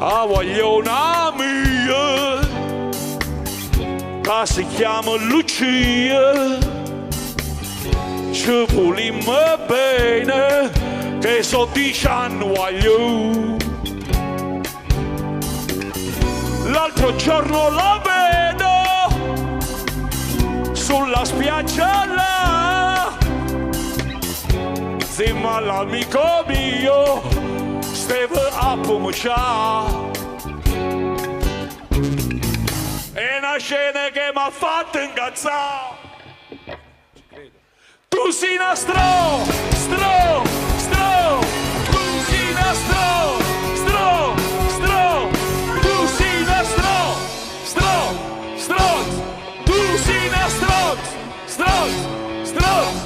A guagliona mia ca si chiama Lucia Ce vulimm' bene che so' diec'anne guagliù L'altro giorno la vedo sulla spiaggia là 'Nzieme all'amico mio steva a fumà. È una scena che mi ha fatto incazzare. Tu sei una stro, stro, stro. Tu sei una stro, stro, stro. Tu sei una stro, stro, stronz. Tu sei una stronz, stronz, stronz.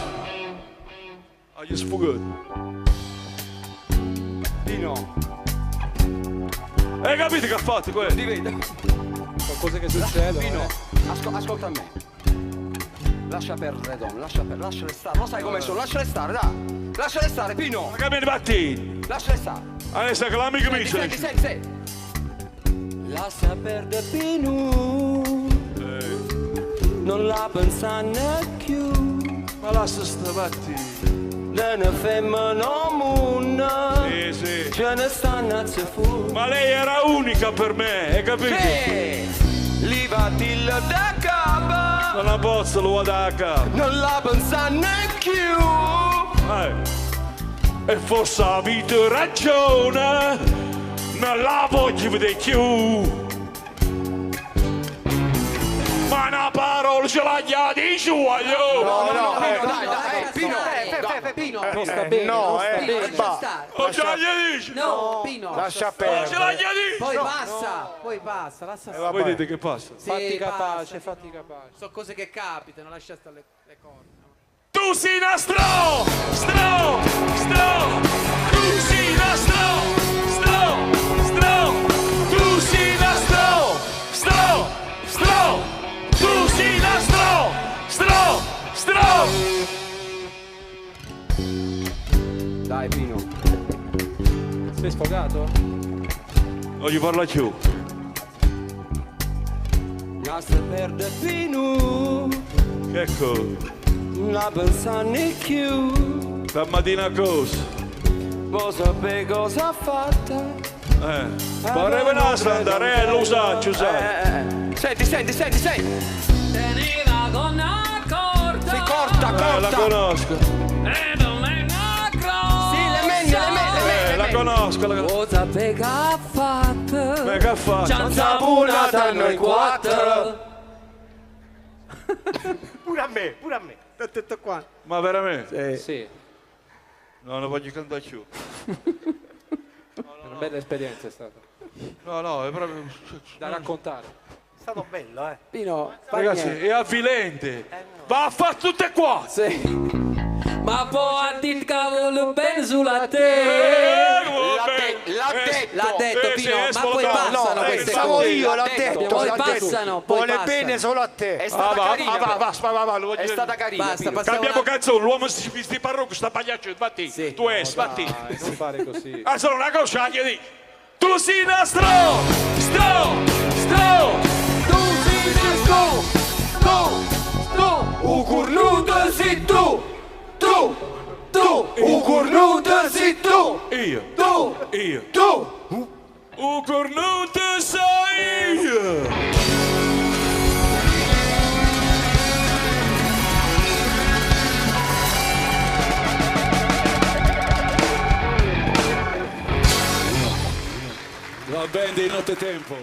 I just forgot. Pino. Hai capito che ha fatto quello? Ti vedo. Sono cose che succedono. Pino, ascolta a me. Lascia perdere le donne, lascia perdere, lasciale stare. Lo sai come sono, lasciale stare, dai. Lasciale stare, Pino. Ma che mi batti? Lasciale stare. Adesso che l'amico mi Senti, dice. senti, senti, senti. Lascia perdere Pino. Non la pensa più. Ma lascia sta batti. Ne femmina mondo. Sì, sì. Ce ne stanno a fu. Ma lei era unica per me, hai capito? Sì. Levatil da capo. Non la posso, lo vado a capo. Non la pensa più. E forse avete ragione, non la voglio vedere più. Ma una parola ce l'ha già dice, voglio. No, no, Pino, dai, dai, Pino. Pino, Non sta bene, no, non sta eh, bene. lascia stare. O ce l'ha già dice? No, Pino. Lascia O ce l'ha perdere. già dice? Poi passa, poi passa, lascia stare. Voi dite che passa? Sì, Fatti passa. capace, fatti capace. Sono cose che capitano, lascia stare le corna. Tu sei una stro, stro, stro. Tu sei una stro, stro, stro. Tu sei una stro, stro, stro. Tu sei una stro, stro, stro. Dai, Pino. Sei sfogato? Non gli parla più. Lascia perdere Pino. Che cosa? Non la pensa più. Stamattina cosa? Cosa per cosa ha fatto? Pareva una santarella, lo sa, ci sa. Senti, senti, senti, senti. Teneva gonna corta. Sì, corta, La corta. conosco. E non è una grossa. Sì, le menne, le menne, le menne. La conosco, la conosco. Cosa per che ha fatto? Ma che ha fatto? C'han saponata noi quattro. Pure a me, pure a me. Tutto qua. Ma veramente? Sì. No, non voglio cantare più. Una bella esperienza è stata. No, no, è proprio... Da raccontare. È stato bello, eh. Pino, fa Ragazzi, niente. è avvilente. Va a fare tutte qua. Sì. Ma poi a dir cavolo bene sulla te. L'ha detto. L'ha detto Sì, Pino, sì, ma poi no, passano no, queste Pensavo cose. io, l'ha L'ha detto. detto. Poi l'ha detto. passano, poi Vuole passano. bene solo a te. È Ah, stata va, carina. ah, va, va, va, va, lo voglio È stata carina. Basta, Pino. passiamo Cambiamo una- canzone, l'uomo si sti parrucco, sta pagliaccio, vatti, Sì. tu es, vatti. Dai, non fare così. Ah, solo una cosa, gli dico. Tu sei una stro, stro, stro. Tu sei tu, tu, tu, u cornuto sei tu, tu, tu, u cornuto sei tu, Io, tu, io. tu. O cornuto sei io. La band di Nottetempo.